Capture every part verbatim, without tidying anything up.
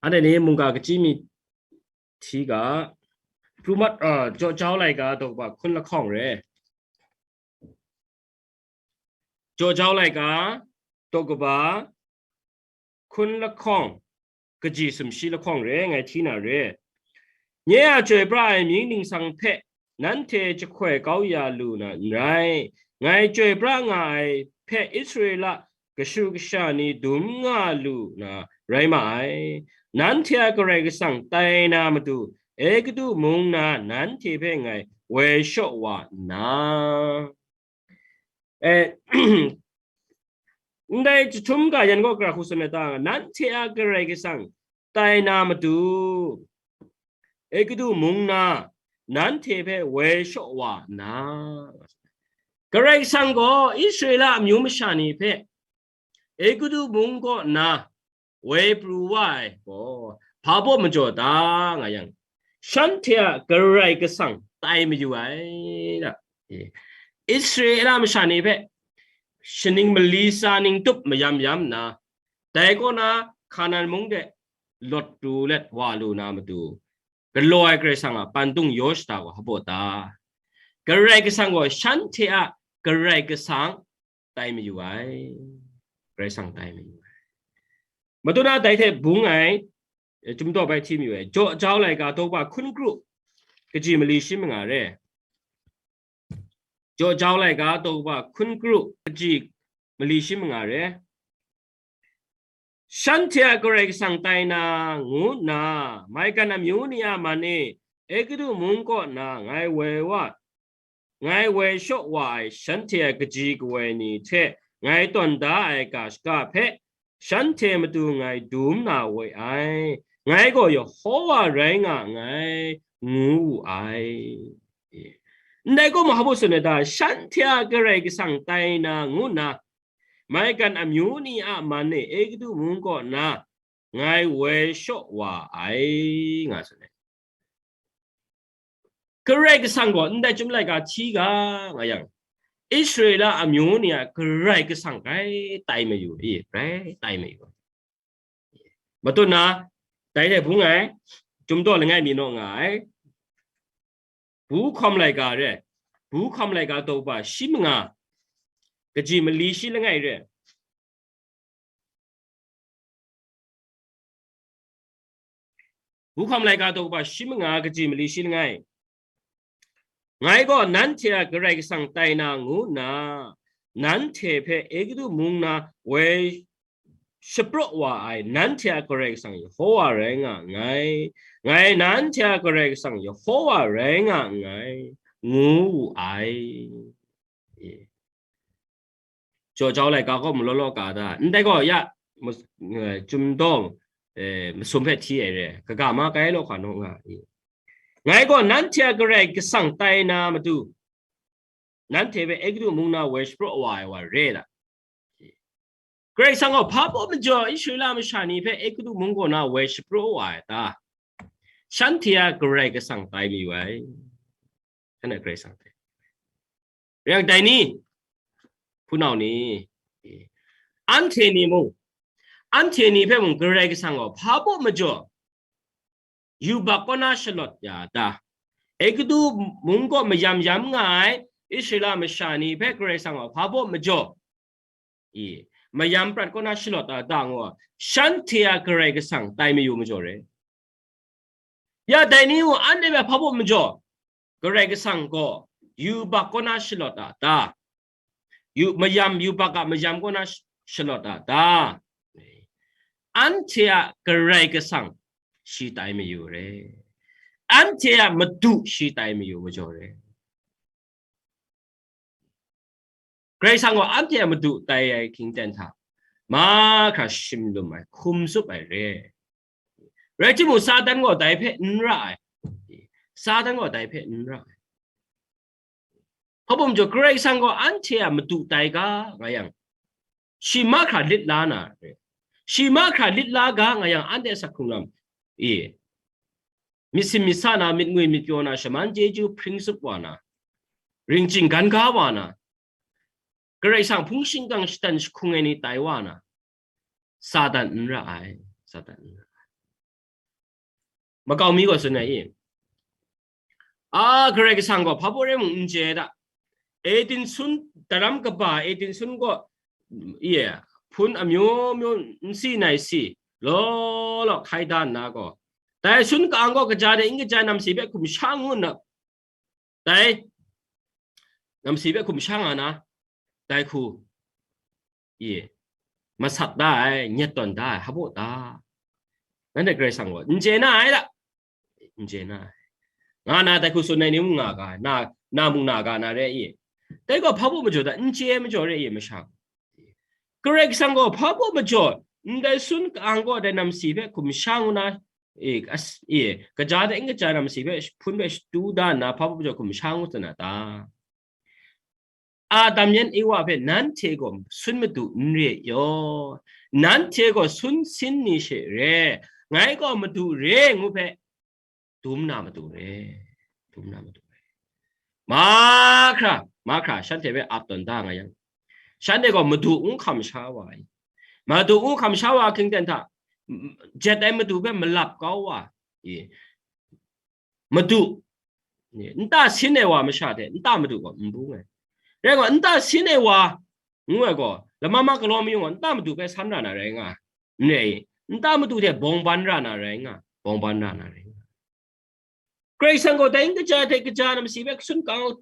Anhte ni mungga kaji mi hti ga, pru mat, a, Jaw Jau laika daw kaba hkun lahkawng re. Jaw Jau laika daw kaba hkun lahkawng, kaji sumshi lahkawng re, ngai hti na re. Nye a chyoi pra ai mying ningsang hpe nanhte jahkoi kau ya lu na n rai, ngai chyoi pra nga ai hpe Israela kashu kasha ni dum nga lu na rai ma ai. Nanhte a Karai Kasang tai na matu, Egutu mung na nanhte hpe ngai woi shaw wa nna, e, ndai jahtum ga yan gaw gara hku tsun ai ta, nanhte a Karai Kasang tai na matu, Egutu mung na nanhte hpe woi shaw wa nna, Karai Kasang gaw Israela amyu masha ni hpe Egutu mung kaw na woi pru wa ai gaw, hpa baw majaw ta nga yang, shanhte a Karai Kasang tai mayu ai, da. Israela masha ni hpe shaning mali tsa ning tup mayam yam nna, dai kaw na Hkanan mung de lawt pru let wa lu na matu, galaw ai Karai Kasang a pandung yaw shada wa hpa baw ta? Karai Kasang gaw shanhte a Karai Kasang tai mayu ai. Karai Kasang tai mayu ai. Matu na dai hte bung ai, e, Chyum Daw bai hti mayu ai. Jaw Jau laika daw kaba hkun kru, kaji mali shi manga re. Jaw Jau laika daw kaba hkun kru, kaji mali shi manga re. Shanhte a Karai Kasang tai na ngu nna, maigan amyu ni a man e, Egutu mung kaw na ngai woi wa, ngai woi shaw wa ai shanhte a kaji kawoi ni hte ngai tawn da ai ga shaka hpe, shanhte matu ngai dum na woi ai, ngai gaw Yehova rai nga nngai, ngu wu ai. Ndai gaw, ma hpa baw tsun ai ta? Shanhte a Karai Kasang tai na ngu nna, maigan amyu ni a man e Egutu mung kaw na ngai woi shaw wa ai, nga tsun ai. Karai Kasang gaw ndai Chyum laika hti ga nga yang, Israela amyu ni a Karai Kasang grai tai mayu, i, grai tai mayu. Matut na, dai hte bung ai, Chyum Daw langai mi naw nga ai. Bu hkawm laika re, bu hkawm laika daw kaba shi manga, kaji mali shi langai re. Bu hkawm laika daw kaba shi manga, kaji mali shi langai. Ngai gaw nanhte a Karai Kasang tai na ngu nna, nanhte hpe Egutu mung na woi shapraw wa ai nanhte a Karai Kasang Yehova rai nga nngai. Ngai nanhte a Karai Kasang Yehova rai nga nngai, ngu wu ai. Jaw Jau laika gaw malaw law ka ta? Ndai gaw ya, Chyum Daw, e, masum hpe hti ai re, kaga ma kai law hka naw nga i? Ngai gaw nanhte a Karai Kasang tai na matu, nanhte hpe Egutu mung na woi shapraw wa ai wa re la? Karai Kasang gaw hpa baw majaw Israela masha ni hpe Egutu mung kaw na woi shapraw wa ai ta? Shanhte a Karai Kasang tai mayu ai. Shanhte a Karai Kasang tai. Rai yang dai ni, hpunau ni, anhte ni mung, anhte ni hpe mung Karai Kasang gaw hpa baw majaw yubak kaw na shalawt ya ta? Egutu mung kaw mayam yam nga ai Israela masha ni hpe Karai Kasang gaw hpa baw majaw, i, mayam prat kaw na shalawt a ta ngu, shanhte a Karai Kasang tai mayu majaw re. Ya dai ni mung, anhte hpe hpa baw majaw Karai Kasang gaw yubak kaw na shalawt a ta? Yu, mayam, yubak a mayam kaw na sh-, shalawt a ta? Anhte a Karai Kasang shi tai mayu re. Anhte a Madu shi tai mayu majaw re. Karai Kasang gaw anhte a Madu tai ai hkying ten hta, mahkra shim lum ai, hkum tsup ai re. Rai timung, Satan gaw dai hpe n ra ai. Satan gaw dai hpe n ra ai. Hpa baw majaw, Karai Kasang gaw anhte a Madu tai ga nga yang, shi mahkra lit la na re. Shi mahkra lit la ga nga yang, anhte a asak hkrung lam e, myit sin myit sa na, myit ngwi myit pyaw na, shaman chyeju hpring tsup wa na, ring ching gan ga wa na, Karai Kasang hpung shingkang shatan jahkung ai ni tai wa na, Satan n ra ai, Satan n ra ai. makau mi gaw tsun ai i, a, Karai Kasang gaw hpa baw rai mung n chye da. Etin sun, daram kaba Etin sun gaw, i, hpun amyu myu n si nai si, law law hkai da nna gaw, dai sun ka-ang gaw kaja de n kaja namsi hpe hkum sha ngu nna, dai namsi hpe hkum sha nga na, dai hku, i, masat da ai, nyet tawn da ai, hpa baw da. Nanhte Karai Kasang gaw n chye na ai da, n chye na ai, nga na dai hku tsun ai ni mung nga ga, na, na mung na ga na re i. Dai gaw hpa baw majaw da, n chye ai majaw re i, masha gaw. Karai Kasang gaw hpa baw majaw, ndai sun ka-ang gaw dai namsi hpe hkum sha ngu na, e, as-, e, kaja de n kaja namsi hpe hpun hpe shatu da nna, hpa baw majaw hkum sha ngu tsun a ta? Adam yan Ewa hpe nanhte gaw sun madu n re yaw, nanhte gaw sun sin ni she re, ngai gaw madu re ngu hpe dum na madu re, dum na madu re. Mahkra, mahkra, shanhte hpe ap tawn da nga yang, shanhte gaw madu n hkam sha wa ai, madu n hkam sha wa hkying ten hta, jet ai madu hpe malap kau wa, i, madu, nta sin ai wa masha hte nta madu gaw n bung ai. Rai gaw, nta sin ai wa ngu ai gaw, lama ma galaw mayung gaw, nta madu hpe san ra na rai nga, n rai i? Nta madu hte bawng ban ra na rai nga, bawng ban ra na rai nga. Karai Kasang gaw dai n kaja hte kaja namsi hpe sun kang,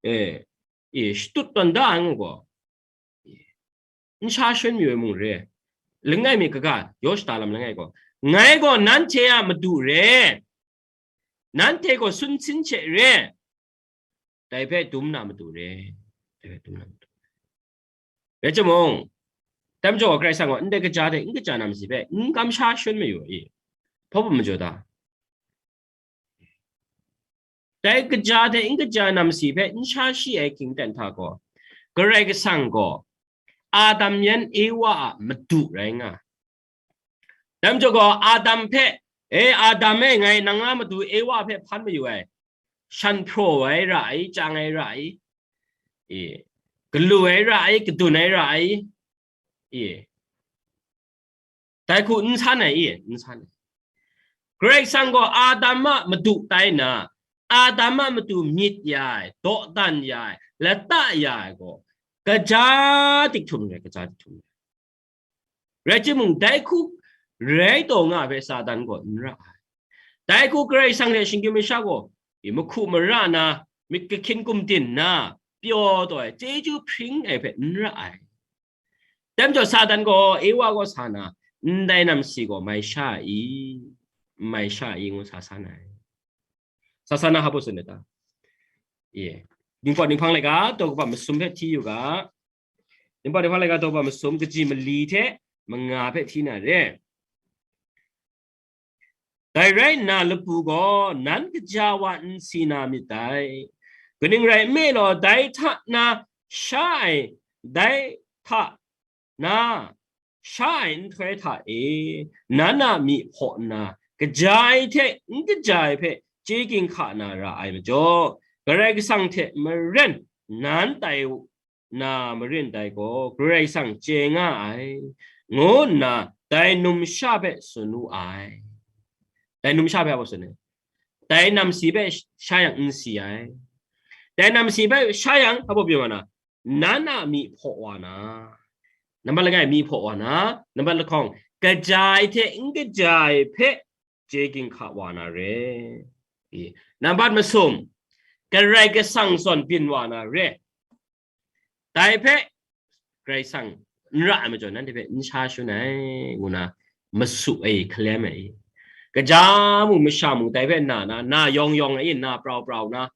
e, e, shatut tawn da ai ngu gaw, n sha shun mayu ai mung re. Langai mi kaga, yaw shata lam langai gaw, ngai gaw nanhte a madu re, nanhte gaw sun sin hte re, dai hpe dum na madu re, dai hpe dum na madu re. Rai timung, dai majaw Karai Kasang gaw ndai kaja hte n kaja namsi hpe n kamsha shun mayu i, hpa baw majaw ta? Dai kaja hte n kaja namsi hpe n sha shi ai hkying ten hta gaw, Karai Kasang gaw Adam yan Ewa a madu rai nga. Dai majaw gaw Adam hpe, e, Adam e, ngai nang a madu Ewa hpe hpan mayu ai, shan hpraw ai ra ai, chyang ai ra ai, e, galu ai ra ai, kadun ai ra ai, e, dai hku n san ai, i, n san ai. Karai Kasang gaw Adam a madu tai nna, Adam a matu myit ya ai, dawdan ya ai, lata ya ai gaw, kaja dik htum re, kaja dik htum re. Rai timung, dai hku rai taw nga ai hpe Satan gaw n ra ai. Dai hku Karai Kasang hte shinggyim masha gaw, i, mahku mara na, myit kahkyin gumdin na, pyaw taw ai, chyeju hpring ai hpe n ra ai. Dai majaw Satan gaw, Ewa gaw sa na, ndai namsi gaw mai sha i, mai sha i ngu sa san ai. Sa san na hpa baw tsun ai ta? Ye. Ningpawt ninghpang laika, daw kaba masum hpe hti yu ga. Ningpawt ninghpang laika, daw kaba masum, kaji mali hte manga hpe hti na re. Dai rai nna, lapu gaw nan kaja wa n si na myit dai. Kaning rai nme law, dai hta na sha ai, dai hta na sha ai nhtoi hta e, nan a myi hpaw nna, kaja ai hte n kaja ai hpe chye ginhka na ra ai majaw, Karai Kasang hte maren nan tai na marin dai gaw, Karai Kasang chye nga ai, ngu nna dai numsha hpe tsun wu ai. Dai numsha hpe hpa baw tsun ai? Dai namsi hpe sha yang n si ai. Dai namsi hpe sha yang, hpa baw pyi wa na, nan a myi hpaw wa na, nambat langai myi hpaw wa na, nambat lahkawng, kaja ai hte n kaja ai hpe chye ginhka wa na re. I, nambat masum, Karai Kasang zawn byin wa na re. Dai hpe Karai Kasang n ra ai majaw, nanhte hpe n sha shun ai, ngu na masu ai, hkalem ai. Kaja mung masha mung dai hpe na na, na yawng yawng ai, na prau prau na,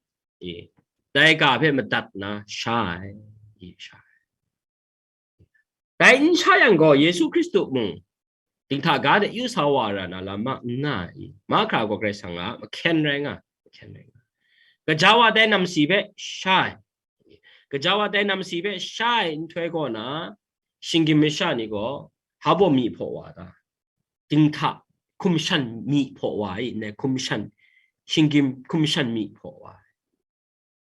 i, dai ga hpe madat na sha ai, i, sha ai. Dai n sha yang gaw, Yesu Hkristu mung dinghta ga de yu sa wa ra na lam ma n nga ai. Mahkra gaw Karai Kasang a mahkyen rai nga, mahkyen rai nga. Kaja wa dai namsi hpe sha ai. Kaja wa dai namsi hpe sha ai nhtoi kaw na, shinggyim masha ni gaw hpa baw myi hpaw wa ta? Dinghta hkum shan myi hpaw wa ai, ne, hkum shan, shinggyim hkum shan myi hpaw wa ai.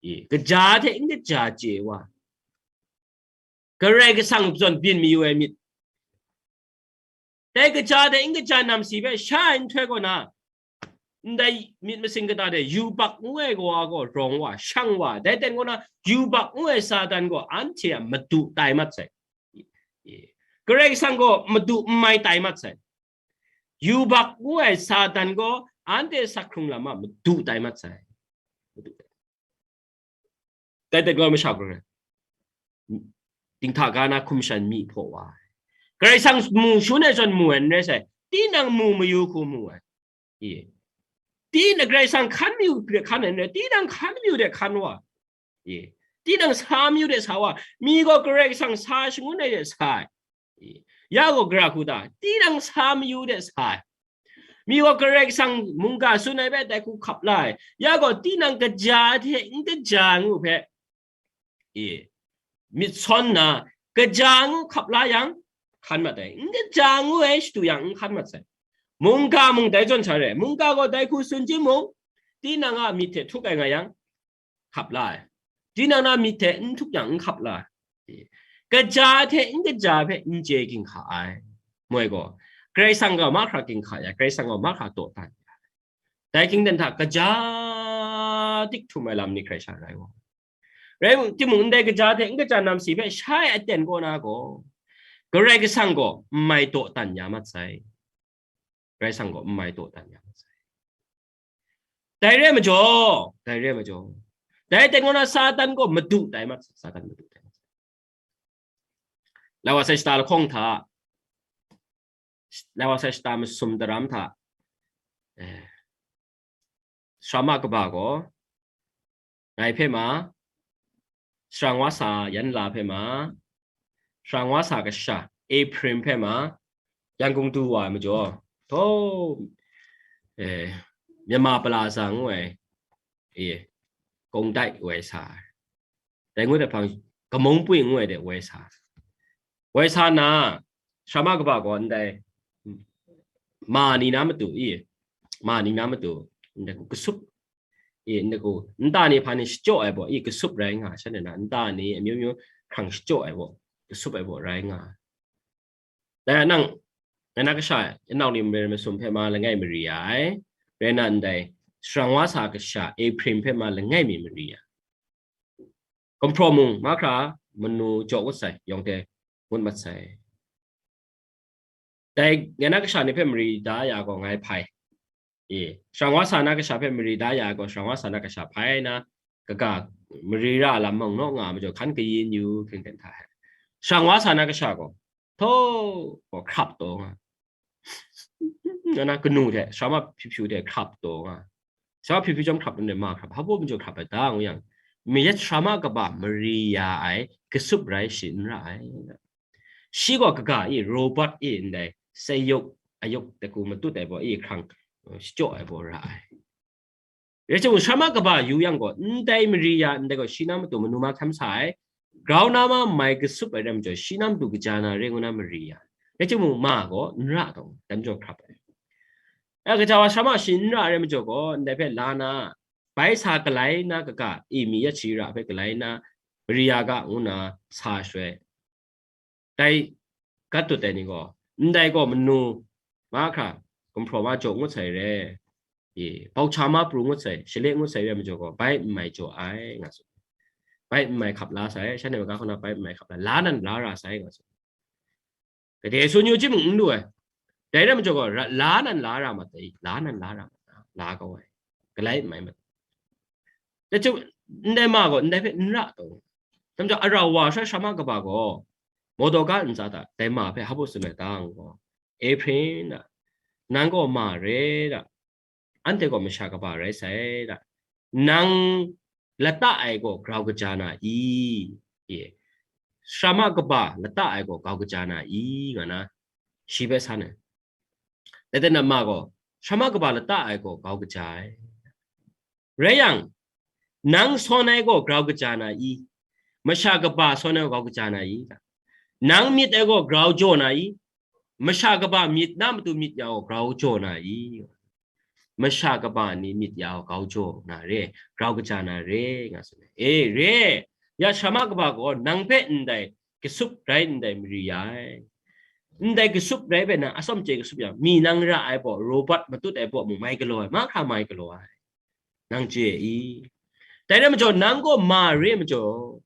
I, kaja hte n kaja chye wa, Karai Kasang zawn byin mayu ai myit. Dai kaja hte n kaja namsi hpe sha ai nhtoi kaw na, ndai myit masin kata de yubak ngu ai wa gaw rawng wa, shang wa, dai ten kaw na yubak ngu ai Satan gaw anhte a madu tai mat sai. Karai Kasang gaw madu n mai tai mat sai. Yubak ngu ai Satan gaw anhte sak hkrung lam a madu tai mat sai. Madu tai. Dai dai gaw masha gaw dinghta ga na hkum shan mi hpaw wa ai. Karai Kasang mu shanhte zawn mu ai n rai sai, tinang mu mayu hku mu ai. Ye. Tinang Karai Kasang hkan mayu de hkan ai n rai, tinang hkan mayu de hkan wa. Ye. Tinang sa mayu de sa wa. Mi gaw Karai Kasang sa shangun ai de sa ai. Ya gaw gara hku ta, tinang sa mayu de sa ai. Mi gaw Karai Kasang mungga tsun ai hpe dai hku hkap la ai. Ya gaw tinang kaja hte n kaja ngu hpe, e, myit sawn na, kaja ngu hkap la yang, hkan mat ai. N kaja ngu ai shadu yang, n hkan mat sai. Mungga mung dai zawn sha re, mungga gaw dai hku tsun timung, tinang a myit hte htuk ai nga yang, hkap la ai. Tinang na myit hte n htuk yang n hkap la ai. Kaja hte n kaja hpe n chye ginhka ai. Moi gaw, Karai Kasang gaw mahkra ginhka ya, Karai Kasang gaw mahkra dawdan ya. Dai hkingdan hta kaja dik htum ai lam ni hkrai sha rai wa. Rai timung, ndai kaja hte n kaja nam si hpe shai aten kaw na gaw, Karai Kasang gaw n mai dawdan ya mat sai. Karai Kasang gaw n mai dawdan ya mat sai. Dai re ai majaw, dai re ai majaw, dai ten kaw na Satan gaw madu tai mat sai, Satan madu tai mat sai. Lai wa sai shata lahkawng hta, lai wa sai shata masum daram hta, eh, sara ma kaba gaw, ngai hpe ma, sara wa sa yan la hpe ma, sara wa sa kasha Ephraim hpe ma, Yangon du wa ai majaw, htaw, eh, Myanmar pala za ngu ai, eh, kawng dai woi sa ai. Dai ngut ai hpang, kamung pwi ngu ai de woi sa ai. Woi sa na, sara ma kaba gaw ndai, ma ni na matu, i, ma ni na matu, ndai hku kasup, i, ndai hku, nta ni hpa ni shachyaw ai baw, i, kasup rai nga, shanhte na, nta ni amyu myu hkrang shachyaw ai baw, kasup ai baw rai nga. Dai nang, ngai na kasha, nau ni marai masum hpe ma langai mari ya ai, rai na ndai, sara wa sa kasha Ephraim hpe ma langai mi mari ya. Gumhpraw mung mahkra manu jaw ngut sai, yawng hte ngut mat sai. Dai ngai na kasha ni hpe mari da ya gaw ngai hpai. E, sara wa sa na kasha hpe mari da ya gaw, sara wa sa na kasha hpai na, kaga mari ra lam mung naw nga majaw, hkan kayin yu hkring ten hta ai. Sara wa sa na kasha gaw, htaw gaw hkrap taw nga. Nga na kanu hte, sara ma hpyi hpyu hte hkrap taw nga. Sara ma hpyi hpyu chyawm hkrap nna ma hkrap, hpa baw majaw hkrap ai ta ngu yang, mayat sara ma kaba mari ya ai, kasup rai shi n ra ai. Shi gaw kaga i, robot i ndai, sayuk, ayuk, daku matut ai baw i hkrang, eh, shachyaw ai baw ra ai. Rai timung, sara ma kaba yu yang gaw, ndai mari ya, ndai gaw shi na matu manu ma hkam sa ai, grau na ma mai kasup ai rai majaw, shi na matu kaja na re ngu na mari ya. Rai timung, ma gaw n ra taw, dai majaw hkrap ai. A, kaja wa sara ma shi n ra rai majaw gaw, ndai hpe la na, bai sa galai na kaga, i mi yat shi ra hpe galai na, mari ya ga ngu na sa shaloi, dai gat dut ai ni gaw, ndai gaw manu mahkra gumhpraw ma jaw ngut sai re, e, bauhcha ma pru ngut sai, shale ngut sai re majaw gaw, bai n mai jaw ai, nga tsun. Bai n mai hkap la sai, shanhte maga hkaw na bai n mai hkap la, la nan la ra sai, nga tsun. Gade tsun yu timung n lu ai. Dai rai majaw gaw, ra-, la nan la ra mat ai, la nan la ra mat ai, la kau ai. Galai n mai mat. Dai hte, ndai ma gaw, ndai hpe n ra taw. Dai majaw, a rau wa sha sara ma kaba gaw, mawdaw ga ntsa hta, dai ma hpe hpa baw tsun ai ta ngu gaw, Ephraim a, nang gaw ma re da, anhte gaw masha kaba rai sai da, nang lata ai gaw grau kaja na i? E, sara ma kaba lata ai gaw grau kaja na i? Nga na, shi hpe san ai. Dai hte na ma gaw, sara ma kaba lata ai gaw grau kaja ai. Rai yang, nang sawn ai gaw grau kaja na i? Masha kaba sawn ai gaw grau kaja na i? Nang myit ai gaw grau jaw na i? Masha kaba myit na matu myit ya gaw grau jaw na i? Masha kaba ni myit ya gaw grau jaw na re, grau kaja na re, nga tsun ai. E, re, ya sara ma kaba gaw nang hpe ndai kasup rai ndai mari ya ai. ndai kasup rai bai na, atsawm chye kasup yang, mi nang ra ai baw, robot matut ai baw mung mai galaw ai, mahkra mai galaw ai. Nang chye i? Dai rai majaw, nang gaw ma re majaw,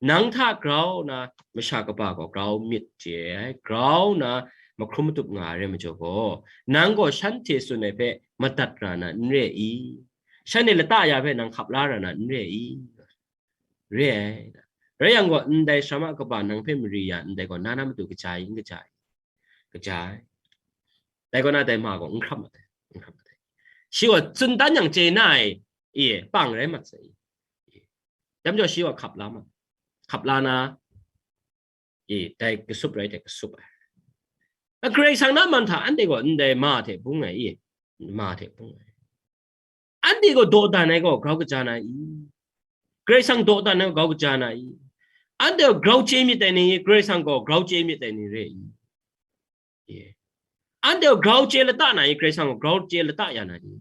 nang hta grau na masha kaba gaw grau myit chye ai, grau na mahkrum matup nga ai rai majaw gaw, nang gaw shanhte tsun ai hpe madat ra na n re i? Shanhte lata ya hpe nang hkap la ra na n re i? Re ai. Rai yang gaw, ndai sara kaba nang hpe mari ya ndai gaw, na na matu kaja i, n kaja i? Kaja ai. Dai gaw na dai ma gaw n hkram mat ai, n hkram mat ai. Shi gaw tsun dan yang chye na ai, e, pang rai mat sai. Dai majaw shi gaw hkap la mat, hkap la na, e, dai kasup rai, dai kasup ai. A, Karai Kasang na man hta anhte gaw ndai ma hte bung ai, e, ma hte bung ai. Anhte gaw dawdan ai gaw grau kaja na i? Karai Kasang dawdan ai gaw grau kaja na i? Anhte gaw grau chye myit dai ni, Karai Kasang gaw grau chye myit dai ni re i? Ye. Anhte gaw grau chye lata na i? Karai Kasang gaw grau chye lata ya na i?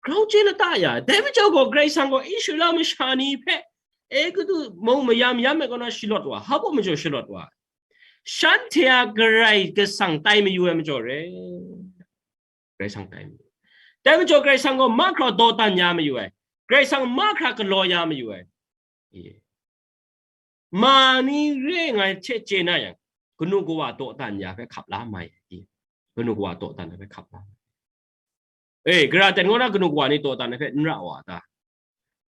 Grau chye lata ya. Dai majaw gaw Karai Kasang gaw Israela masha ni hpe Egutu mung mayam yam ai kaw na shalawt wa, hpa majaw shalawt wa. Shanhte a Karai Kasang tai mayu ai majaw re. Karai Kasang tai mayu. Dai majaw Karai Kasang gaw mahkra dawdan ya mayu ai. Karai Kasang mahkra galaw ya mayu ai. Ye. Ma ni re ngai hte chye na yang, kanu kawa dawdan ya hpe hkap la mai ai. Kanu kawa dawdan ya hpe hkap la mai. E, gara ten kaw na kanu kawa ni dawdan ai hpe n ra wa ta?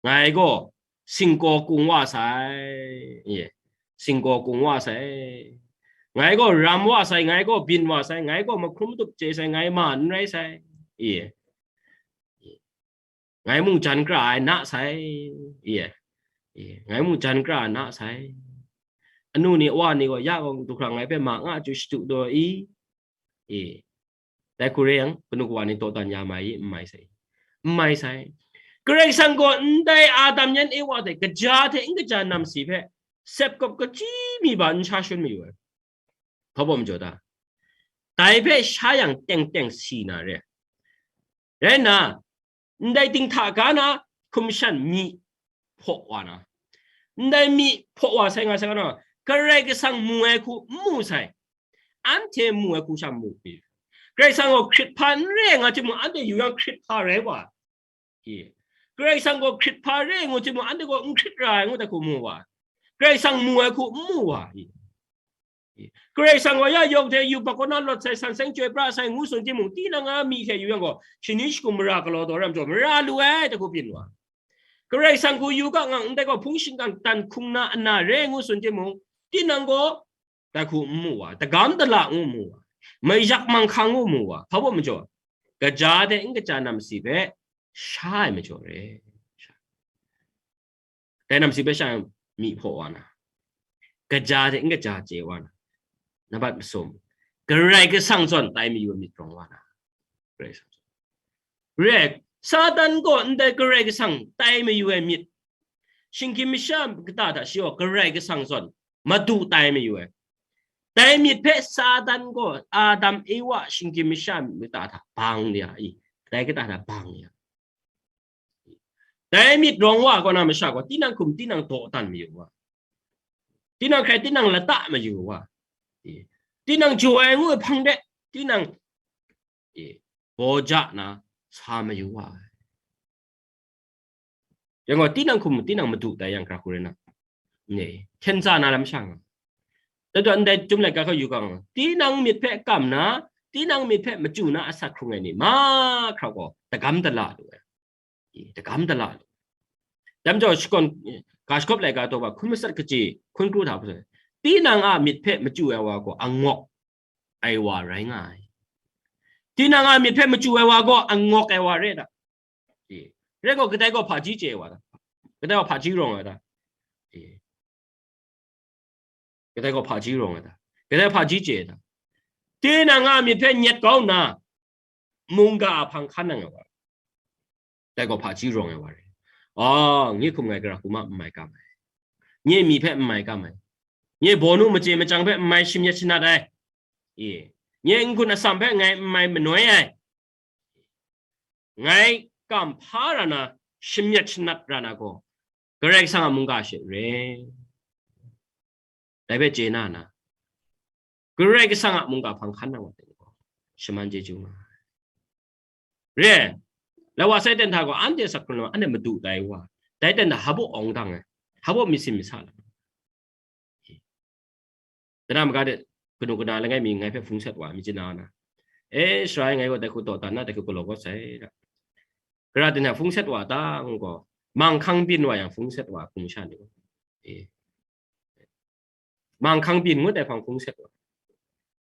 Ngai gaw singkaw kung wa sai, e, singkaw kung wa sai. Ngai gaw ram wa sai, ngai gaw byin wa sai, ngai gaw mahkrum matup chye sai, ngai ma n rai sai, e. Ngai mung jan kra ai na sai, e, e, ngai mung jan kra ai na sai. Anu ni, awa ni gaw, ya gaw, du hkrang ngai hpe ma nga chyu shadu taw i? E, dai hku re yang, kanu kawa ni dawdan ya mai i? N mai sai. N mai sai. Karai Kasang gaw ndai Adam yan Ewa hte kaja hte n kaja nam si hpe, sep kawp kachyi mi ba n sha shun mayu ai. Hpa bawm jaw ta? Dai hpe sha yang teng teng si na re. Rai nna, ndai dinghta ga na hkum shan myi hpaw wa na, ndai myi hpaw wa sai nga sai nga na, Karai Kasang mu ai hku n mu sai. Anhte mu ai hku sha mu. Karai Kasang gaw hkrit hpa n re nga timung, anhte yu yang hkrit hpa rai wa. Ye. Karai Kasang gaw hkrit hpa re ngu timung, anhte gaw n hkrit ra ai ngu dai hku mu wa. Karai Kasang mu ai hku n mu wa. Ye. Ye. Karai Kasang gaw ya yawng hte yubak kaw na lawt sai, san seng chyoi pra sai ngu tsun timung, tinang a myi hte yu yang gaw, shani shakum mara galaw taw ram jaw, mara lu ai dai hku byin wa. Karai Kasang hku yu ga ngang ndai gaw, hpung shingkang dan hkung na ana re ngu tsun timung, tinang gaw dai hku n mu wa, dagam dala ngu mu wa, mayak manghkang ngu mu wa, hpa bawm majaw, kaja hte n kaja nam si hpe sha ai majaw re. Dai nam si hpe sha ai myi hpaw wa na, kaja hte n kaja chye wa na, nambat masum, Karai Kasang zawn tai mayu ai myit rawng wa na, Karai Kasang zawn. Re, Satan gaw ndai Karai Kasang tai mayu ai myit, shinggyim masha kata hta shi gaw Karai Kasang zawn madu tai mayu ai. Dai myit hpe Satan gaw Adam, Ewa, shinggyim masha kata hta bang ya i, dai kata hta bang ya. Dai myit rawng wa kaw na masha gaw, tinang hkum tinang dawdan mayu wa, tinang hkrai tinang lata mayu wa, tinang jaw ai ngu ai hpang de, tinang, e, baw ja na sa mayu wa ai. Yang gaw, tinang hkum tinang madu tai yang, hkra hku rai na, ne, hkyen tsa na lam sha nga. Dai gaw, ndai Chyum laika hkra yu ga nga, tinang myit hpe kam na, tinang myit hpe machyu na asak hkrung ai ni mahkra gaw dagam dala lu ai. E, dagam dala lu. Dai majaw, shakawn, ga shagawp laika daw ba hkun matsat kaji hkun kru hta hpe, tinang a myit hpe machyu ai wa gaw angawk ai wa rai nga ai. Tinang a myit hpe machyu ai wa gaw angawk ai wa re ai ta? E, rai gaw, kadai gaw hpaji chye ai wa ta? Kadai gaw hpaji rawng ai ta? E, kadai gaw hpaji rawng ai ta? Kadai hpaji chye ai ta? Tinang a myit hpe nyet kau nna, mungga a hpang hkan nang ai wa, dai gaw hpaji rawng ai wa rai. Aw, nye hkum ngai gara hku ma n mai kam ai. Nye myi hpe n mai kam ai. Nye bawnu machye machyang hpe n mai shimyet shanat ai. E, nye n-gun atsam hpe ngai n mai manoi ai. Ngai kam hpa ra na, shimyet shanat ra na gaw, Karai Kasang a mungga she re. Dai hpe chye na na, Karai Kasang a mungga hpang hkan nang wa teng gaw, shaman chyeju nga ai. Re, lawa sai ten hta gaw, anhte sak hkrung lam, anhte madu tai wa, dai ten hta hpa baw awng dang ai, hpa baw myit sin myit sa lam. Kanu maga de, kanu kana langai mi ngai hpe hpung sat wa, mi chye na na. E, sara e ngai gaw dai hku daw dan na, dai hku galaw kawt sai da. Gara din hta hpung sat wa ta, ngu gaw, manghkang byin wa yang hpung sat wa, hpung sha ni gaw. E. Manghkang byin ngut ai hpang hpung sat wa.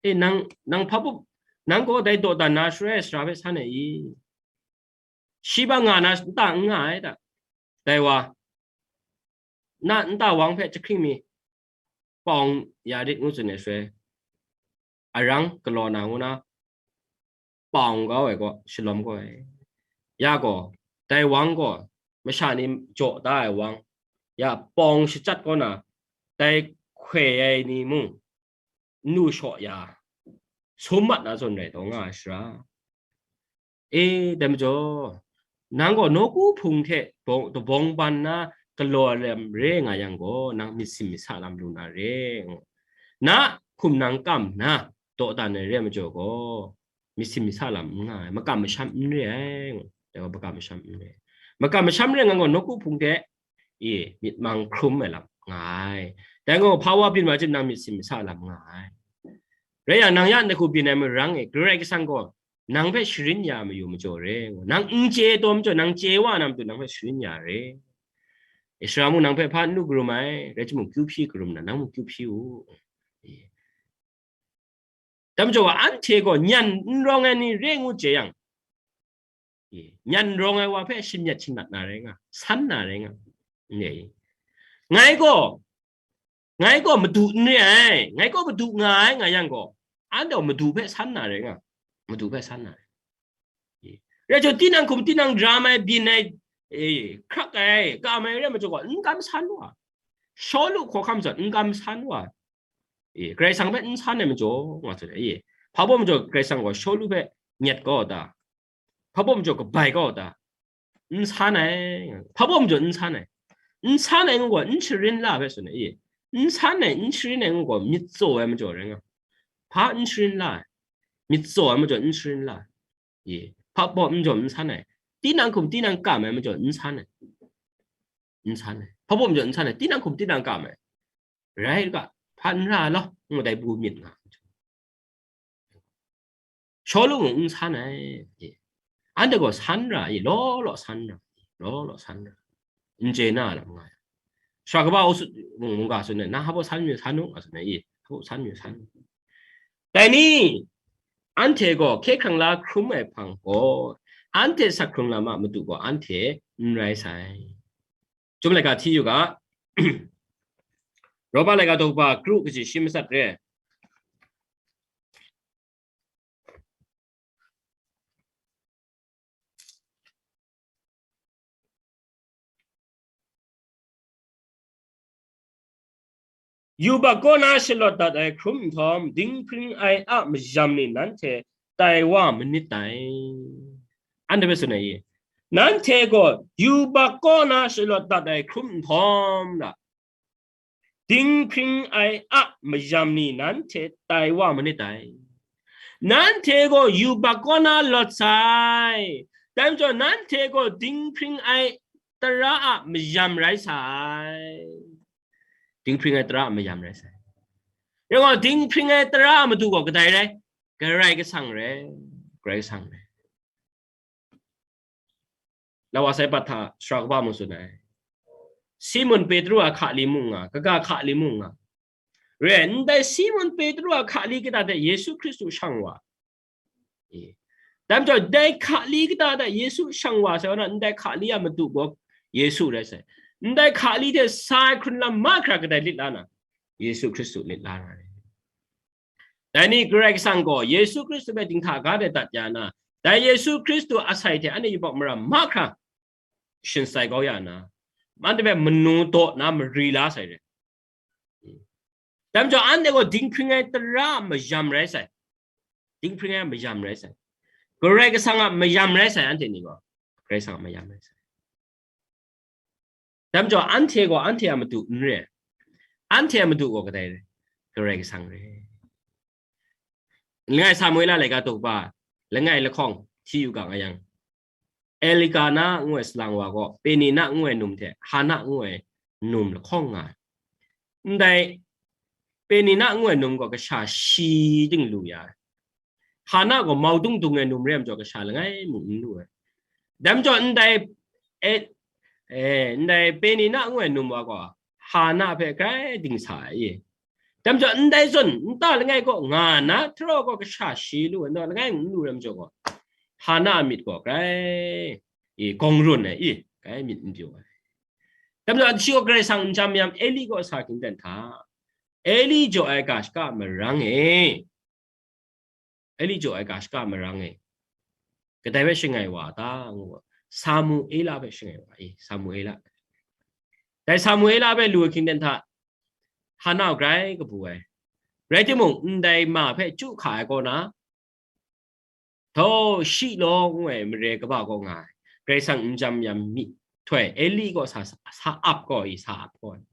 E, nang, nang hpa baw, nang gaw dai daw dan na sara e sara hpe san ai i? Shi ba nga na nta n nga ai da. Dai wa, na nta wang hpe jahkring mi, pawng ya rit ngu tsun ai swe, arang galaw na ngu na, pawng kau ai gaw, shalawm kau ai. Ya gaw, dai wang gaw, masha ni jaw da ai wang, ya pawng shachyat kau na, dai hkoi ai ni mung, n lu shaw ya, sum mat na zawn rai taw nga ai sara. E, dai majaw, nang gaw nawku hpung hte bawng, dabawng ban na galaw ai lam re nga yang gaw, nang myit sin myit sa lam lu na re. Na hkum nang kam na, daw dan ai re majaw gaw, myit sin myit sa lam n nga ai, makam masham n re ai, dai gaw makam masham n re ai. Makam masham re nga gaw, nawku hpung hte, e, myit mang hkrum ai lam nga ai. Dai gaw, hpa wa byin wa chyit nang myit sin myit sa lam nga ai. Rai yang, nang ya n-, hku byin ai marang e, Karai Kasang gaw nang hpe sharin ya mayu majaw re, nang n chye taw majaw, nang chye wa na matu nang hpe sharin ya re. Israel mung nang hpe hpa n lu karum ai, rai timung, kyu hpyi karum na, nang mung kyu hpyi u. Dai majaw, anhte gaw nyan n rawng ai ni re ngu chye yang, nyan rawng ai wa hpe shamyet shanat na rai nga, san na rai nga. Ngai gaw, ngai gaw madu n re ai, ngai gaw madu nga ai nga yang gaw, anhte gaw madu hpe san na rai nga, madu hpe san na rai. Rai jaw, tinang hkum, tinang dram ai, byin ai, e, hkrak ai, kam ai rai majaw gaw, n kam san wa. Shawlu hkawhkam zawn n kam san wa. E, Karai Kasang hpe n san ai majaw, nga tsun ai, e, hpa baw majaw Karai Kasang gaw Shawlu hpe nyet kau ta? Hpa baw majaw kabai kau ta? N san ai. Hpa baw majaw n san ai. N san ai ngu gaw, n sharin la hpe tsun ai, e, n san ai, n sharin ai ngu gaw, myit tsaw ai majaw rai nga. Hpa n sharin la ai? Myit tsaw ai majaw n sharin la ai. E, hpa baw majaw n san ai. Tinang hkum, tinang kam ai majaw n san ai. N san ai. Hpa baw majaw n san ai. Tinang hkum, tinang kam ai. Rai ga, hpa n ra law, ngu dai bu myit nga. Shawlu mung n san ai. Anhte gaw san ra i, law law san ra, law law san ra. N chye na lam nga ai. Sara kaba mungga tsun ai, nang hpa baw san mayu san u, nga tsun ai, i, hpa baw san mayu san u. Dai ni, anhte gaw hkye hkrang la hkrum ai hpang gaw, anhte sak hkrung lam a matu gaw anhte n rai sai. Chyum laika hti yu ga, Roma laika daw kaba kru kaji shi matsat re. Yubak kaw na shalawt dat ai hkrum nhtawm, dinghpring ai a mayam ni nanhte tai wa manit dai. Anhte hpe tsun ai, nanhte gaw yubak kaw na shalawt dat ai hkrum nhtawm da, dinghpring ai a mayam ni nanhte tai wa manit dai. Nanhte gaw yubak kaw na lawt sai, dai majaw nanhte gaw dinghpring ai tara a mayam rai sai. Dinghpring ai tara a mayam rai sai. Rai gaw, dinghpring ai tara a matu gaw kadai rai? Karai Kasang rai. Karai Kasang rai. Lawa sai pat hta sara kaba mung tsun ai. Simon Petru a hkali mung nga, kaga hkali mung nga. Re, ndai Simon Petru a hkali kata hte Yesu Hkristu shang wa. E. Dai majaw, dai hkali kata hta Yesu shang wa sai, ndai hkali a matu gaw Yesu rai sai. Ndai hkali hte sa ai hkrun lam mahkra kadai lit la na? Yesu Hkristu lit la na re. Dai ni Karai Kasang gaw Yesu Hkristu hpe dinghta ga de dat ya na, dai Yesu Hkristu asai hte anhte yubak mara mahkra shatsai kau ya na, anhte hpe manu daw na mari la sai re. Dai majaw, anhte gaw dinghpring ai tara a mayam rai sai. Dinghpring ai mayam rai sai. Karai Kasang a mayam rai sai, anhte ni gaw. Karai Kasang a mayam rai sai. Dai majaw, anhte gaw anhte a matu n re. Anhte a matu gaw kadai re? Karai Kasang re. Langai Samuela laika daw kaba, langai lahkawng hti yu ga nga yang, Elkana ngu ai salang wa gaw Penina ngu ai num hte Hana ngu ai num lahkawng nga ai. Ndai Penina ngu ai num gaw kasha shi ting lu ya ai. Hana gaw mau dung dung ai num re ai majaw kasha langai mung n lu ai. Dai majaw ndai, e, e, ndai Penina ngu ai num wa gaw Hana hpe grai dingsa ai. Dai majaw ndai zawn nta langai kaw nga na hte rau gaw kasha shi lu ai, nta langai n lu ai majaw gaw, Hana a myit gaw grai, e, gawng run ai, e, grai myit n pyaw ai. Dai majaw shi gaw Karai Kasang n jam yam, Eli kaw sa hkying ten hta, Eli jaw ai ga shaka marang e, Eli jaw ai ga shaka marang e, kadai hpe shangai wa ta? Ngu gaw, Samuela hpe shangai wa, e, Samuela. Dai Samuela hpe lu ai hkying ten hta, Hana grai kabu ai. Rai timung, ndai ma hpe chyu hka ai kaw na, Htaw, shi law ngu ai mare kaba kaw nga ai, Karai Kasang n jam yam myihtoi, Eli gaw sa, sa ap gaw i, sa ap gaw ai.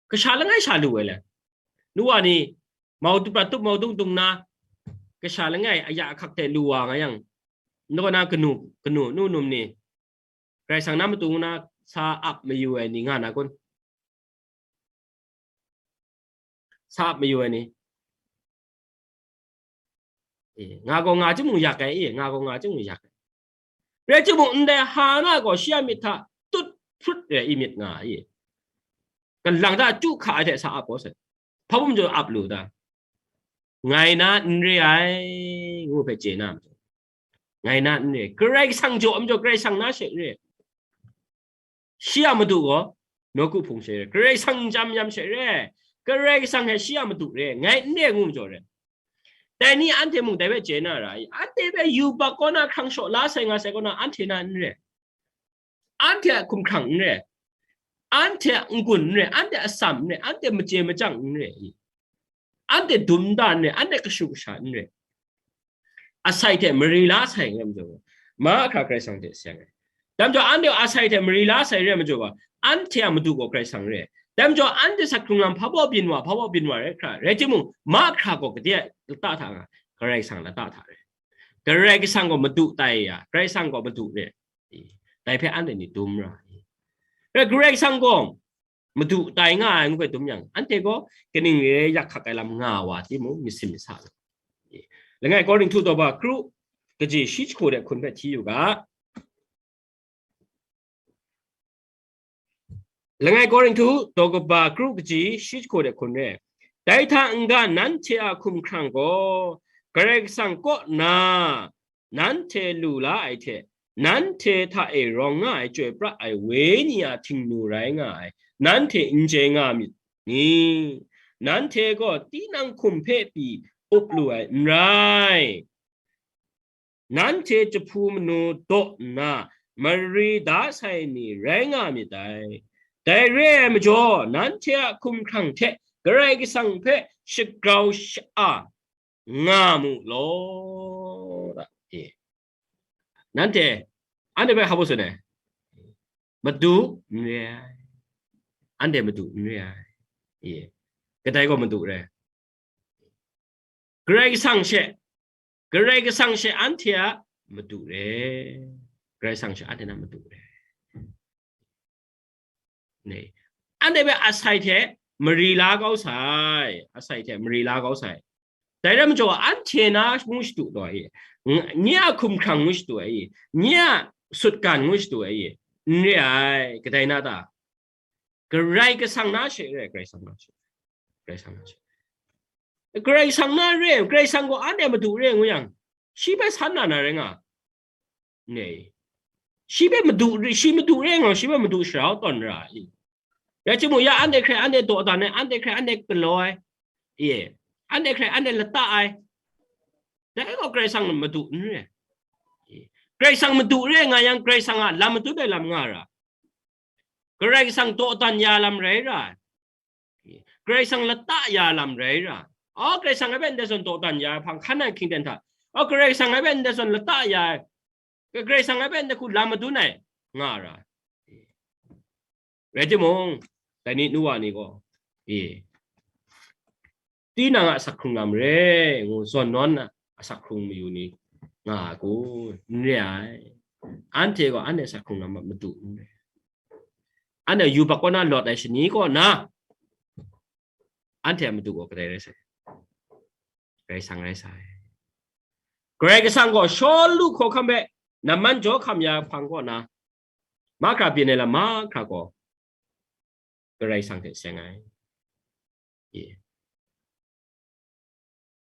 Kasha langai sha lu ai le. Nu wa ni, mau tup prat tup mau dung dung na, kasha langai aya ahkak hte lu wa nga yang, n kaw na kanu, kanu nu num ni, Karai Kasang na matu na sa ap mayu ai ni nga na kun? Sa ap mayu ai ni? E, nga gaw nga chyum mung yak ai, e, nga gaw nga chyum mung yak ai. Rai chyum mung, ndai Hana gaw shi a myit hta tut hprut re ai myit nga ai, e. Kalang hta chyu hka ai hte sa ap gaw sai. Hpa bum jaw ap lu ta? Ngai na n re ai, ngu hpe chye na majaw. Ngai na n re ai. Karai Kasang jaw ai majaw, Karai Kasang na she re ai. Shi a madu gaw nawku hpung she re ai. Karai Kasang n jam yam she re ai. Karai Kasang hte shi a madu re ai. Ngai n re ai ngu majaw re ai. Dai ni anhte mung dai hpe chye na ra ai. Anhte hpe yubak kaw na hkrang shaw la sai nga sai kaw na anhte na n re ai. Anhte a hkumhkrang n re ai. Anhte a n-gun n re ai. Anhte a atsam n re ai. Anhte a machye machyang n re ai. Anhte dum nta n re ai. Anhte kashu kasha n re ai. Asai hte mari la sai n re ai majaw, mahkra Karai Kasang hte seng ai. Dai majaw anhte asai hte mari la sai re ai majaw, anhte a madu gaw Karai Kasang re ai. Dai majaw anhte sat hkrung lam hpa baw byin wa, hpa baw byin wa rai hkra, rai timung, mahkra gaw gade a lata hta nga, Karai Kasang lata hta re ai. Karai Kasang gaw madu tai ya, Karai Kasang gaw madu re ai. Dai hpe anhte ni dum ra ai. Rai, Karai Kasang gaw madu tai nga ai ngu hpe dum yang, anhte gaw kaning re ai yak hkak ai lam nga wa timung, myit sin myit sa lu. Langai Korinhtu daw kaba kru, kaji shi jahku de hkun hpe hti yu ga. Langai Korinhtu daw kaba kru, kaji shi jahku de hkun re. Dai hta n-ga nanhte a hkumhkrang gaw Karai Kasang kaw na nanhte lu la ai hte, nanhte hta e rawng nga ai chyoi pra ai Wenyi a htingnu rai nga ai, nanhte n chye nga myit ni? Nanhte gaw tinang hkum hpe pyi up lu ai n rai. Nanhte jahpu manu daw nna mari da sai ni rai nga myit dai. Dai re ai majaw, nanhte a hkumhkrang hte Karai Kasang hpe shagrau sha-a nga mu law. E. Nanhte, anhte hpe hpa baw tsun ai? Madu n re ai. Anhte madu n re ai. E. Kadai gaw madu re ai? Karai Kasang she, Karai Kasang she anhte a madu re. Karai Kasang she anhte na madu re. Ne. Anhte hpe asai hte mari la kau sai, asai hte mari la kau sai. Dai rai majaw, anhte na ngu shadu taw ai, nye a hkumhkrang ngu shadu ai, nye a sutgan ngu shadu ai, n re ai, kadai na ta? Karai Kasang na she re, Karai Kasang na she, Karai Kasang na she. Karai Kasang na re, Karai Kasang gaw anhte madu re ngu yang, shi hpe san na na rai nga. Ne. Shi hpe madu, shi madu re nga, shi hpe madu sharau tawn ra ai. Rai timung, ya anhte hkrai anhte dawdan ai, anhte hkrai anhte galaw ai, e, anhte hkrai anhte lata ai, dai gaw Karai Kasang madu n re. E, Karai Kasang madu re nga yang, Karai Kasang a lam madun ai lam nga ra. Karai Kasang dawdan ya lam rai ra ai. Karai Kasang lata ya lam rai ra. Aw, Karai Kasang a hpe ndai zawn dawdan ya ai hpang hkan ai hkying ten hta, aw, Karai Kasang a hpe ndai zawn lata ya ai, Karai Kasang a hpe ndai hku lam madun ai nga ra. Rai timung, dai ni nu wa ni gaw, e, tinang a asak hkrung lam re ngu zawn nawn a asak hkrung mayu ni nga ai kun? N re ai. Anhte gaw anhte asak hkrung lam a madu n re. Anhte yubak kaw na lawt ai shani kaw na, anhte a madu gaw kadai rai sai? Karai Kasang rai sai. Karai Kasang gaw Shawlu hkawhkam hpe namman jaw hkam ya hpang kaw na, mahkra byin ai lam mahkra gaw Karai Kasang hte seng ai. Ye.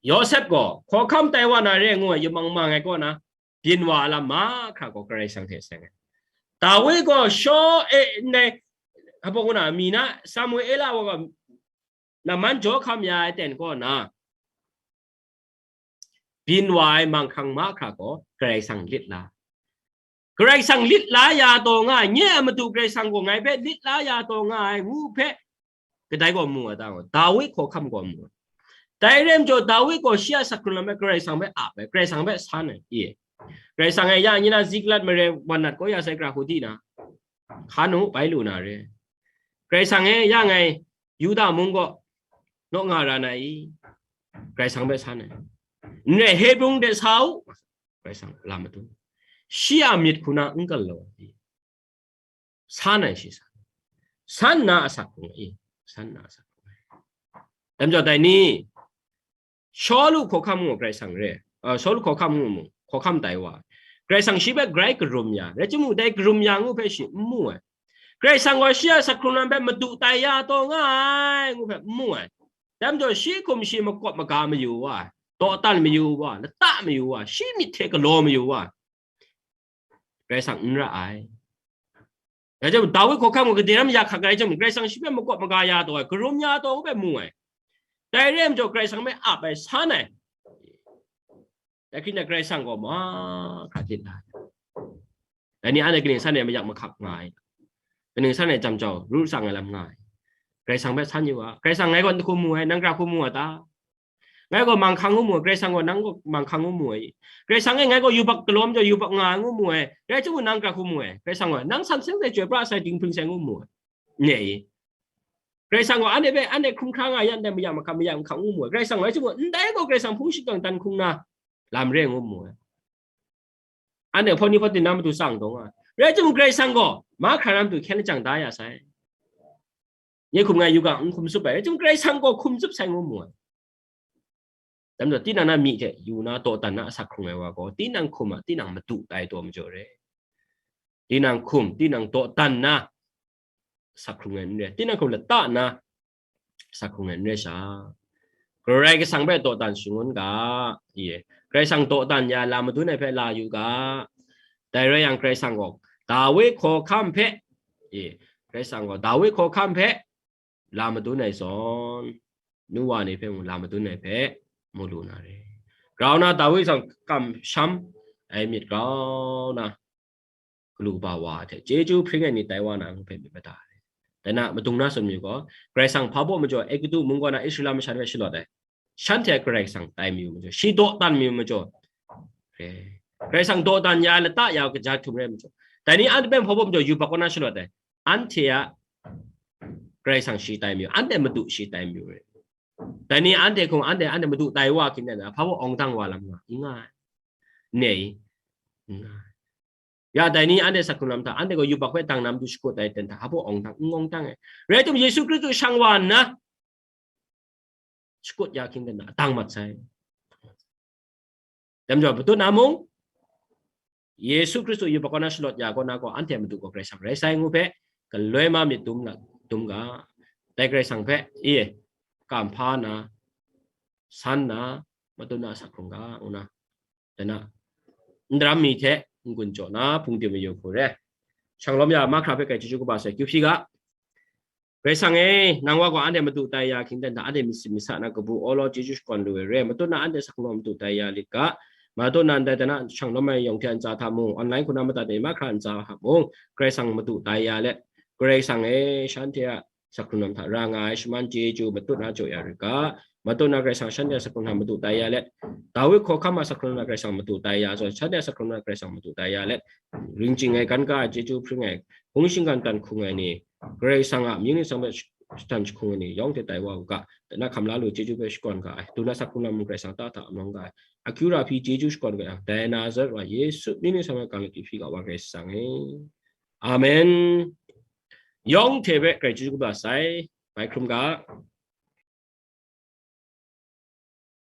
Yawsep gaw hkawhkam tai wa na re ngu ai yamang mang ai kaw na, byin wa ai lam mahkra gaw Karai Kasang hte seng ai. Dawi gaw shaw e ndai, hpa ngu na, mi na Samuela wa gaw namman jaw hkam ya ai ten kaw na, byin wa ai manghkang mahkra gaw Karai Kasang lit la. Karai Kasang lit la ya taw nga ai, nye a madu Karai Kasang gaw ngai hpe lit la ya taw nga ai ngu hpe, kadai gaw mu ai ta gaw, Dawi hkawhkam gaw mu ai. Dai rai majaw, Dawi gaw shi a asak hkrung lam hpe Karai Kasang hpe ap ai, Karai Kasang hpe san ai, i. Karai Kasang e, ya, nyi na Ziklag mare wan nat kaw ya sai kra hku di na, hkan u, bai lu na re. Karai Kasang e, ya, ngai Yuda mung gaw naw nga ra na i? Karai Kasang hpe san ai. N rai, Hebrun de sa u, Karai Kasang lam madu. Shi a myit hku na n galaw ai. San ai shi san. San na asak hkrung ai. San na asak hkrung ai. Dai majaw dai ni, Shawlu hkawhkam ngu Karai Kasang re, uh, Shawlu hkawhkam ngu mu, hkawhkam tai wa. Karai Kasang shi hpe grai karum ya, rai timung, dai karum ya ngu hpe shi n mu ai. Karai Kasang gaw shi a asak hkrung lam hpe madu tai ya taw nga ai ngu hpe n mu ai. Dai majaw shi hkum shi makawp maga mayu wa, dawdan mayu wa, lata mayu wa, shi myit hte galaw mayu wa, Karai Kasang n ra ai. Rai jang, Dawi hkawhkam gaw gade ram ya hkak rai jang, Karai Kasang shi hpe makawp maga ya taw ai, karum ya taw hpe mu ai. Dai rai majaw Karai Kasang hpe ap ai, san ai. Dai hkrin na Karai Kasang gaw mahkra lit la ai. Dai ni anhte kaning san e mayak mahkak nga ai? Kaning san e jam jau, ru tsang ai lam nga ai? Karai Kasang hpe san yu ga. Karai Kasang ngai gaw n hkum mu ai, nang gara hkum mu ai ta? Ngai gaw manghkang ngu mu ai, Karai Kasang gaw nang gaw manghkang ngu mu ai. Karai Kasang e ngai gaw yubak galaw majaw yubak nga ai ngu mu ai. Rai timung nang gara hkum mu ai. Karai Kasang gaw nang san seng sai, chyoi pra sai, dinghpring sai ngu mu ai. Nye i. Karai Kasang gaw anhte hpe, anhte hkrum hkra nga yan dai mayak mahkang, mayak mahkang ngu mu ai. Karai Kasang gaw rai timung, ndai gaw Karai Kasang hpung shingkang dan hkung na lam re ngu mu ai. Anhte hpawt ni hpawt din na matu tsang dawng ai. Rai timung Karai Kasang gaw mahkra na matu hkyen lajang da ya sai. Nye hkum ngai yu ga, n hkum tsup ai. Rai timung Karai Kasang gaw hkum tsup sai ngu mu ai. Dai majaw, tinang na myi hte yu na, dawdan na asak hkrung ai wa gaw, tinang hkum a, tinang madu tai taw majaw re. Tinang hkum, tinang dawdan na asak hkrung ai n re, tinang hkum lata na asak hkrung ai n re sha, Karai Kasang hpe dawdan shangun ga, ye, Karai Kasang dawdan ya lam madun ai hpe la yu ga. Dai rai yang, Karai Kasang gaw Dawi hkawhkam hpe, ye, Karai Kasang gaw Dawi hkawhkam hpe la madun ai zawn, nu wa ni hpe mung la madun ai hpe mu lu na re. Grau na Dawi zawn kamsham ai myit grau na, galu kaba wa hte chyeju hpring ai ni tai wa na ngu hpe myit mada ai. Dai na, madung na tsun mayu gaw, Karai Kasang hpa baw majaw Egutu mung kaw na Israela masha ni hpe shalawt ai. Shanhte a Karai Kasang tai mayu majaw, shi dawdan mayu majaw, Karai Kasang dawdan ya ai lata ya ai kaja htum rai majaw, dai ni anhte hpe hpa baw majaw yubak kaw na shalawt ai. Anhte a Karai Kasang shi tai mayu, anhte madu shi tai mayu rai. Dai ni anhte hkum, anhte, anhte madu tai wa hkin dan, hpa baw awng dang wa lam nga, n nga ai. Nye i, n nga ai. Ya, dai ni anhte asak hkrung lam hta, anhte gaw yubak hpe dang na matu shakut ai ten hta, hpa baw awng dang, n awng dang ai. Rai timung, Yesu Hkristu shang wa nna, shakut ya hkin dan hta, dang mat sai. Dai majaw, patut na mung, Yesu Hkristu yubak kaw na shalawt ya kaw na gaw, anhte a madu gaw Karai Kasang rai sai ngu hpe, galoi ma myit dum la, dum ga. Dai Karai Kasang hpe, i, kam hpa na, san na, matut na asak hkrung ga, ngu na, dai na, ndaram mi hte n-gun jaw na, hpung tim mayu hku re. Shanglawm ya mahkra hpe kai chyeju kaba sai, kyu hpyi ga. Karai Kasang e, nang wa gaw anhte madu tai ya hkying dan hta, anhte myit sit myit sa na kabu awlaw chyeju shakawn lu ai re. Matut na anhte asak hkrung lam madu tai ya lit ga. Matut na ndai dan a shanglawm ai yawng hte ntsa hta mung, online hku na madat ai mahkra ntsa hta mung, Karai Kasang madu tai ya let, Karai Kasang e, shanhte a asak hkrung lam hta ra nga ai shaman chyeju matut na jaw ya rit ga. Matut na Karai Kasang shanhte a asak hkrung hta madu tai ya let, Dawi hkawhkam a asak hkrung lam hta Karai Kasang madu tai ya zawn, shanhte a asak hkrung lam hta Karai Kasang madu tai ya let, ring ching ai, gan ga ai, chyeju hpring ai, hpung shingkang dan hkung ai ni, Karai Kasang a mying ningsang hpe shatan jahkung ai ni yawng hte tai wa u ga, dai na hkam la lu chyeju hpe shakawn ga ai, dun na asak hkrung lam mung Karai Kasang ta hta amawng ga ai, akyu ra hpyi chyeju shakawn ga yang, dai na zawn wa Yesu mying ni sa ai kang let hpyi ga wa Karai Kasang e. Amen. Yawng hte hpe Karai chyeju kaba sai, bai hkrum ga.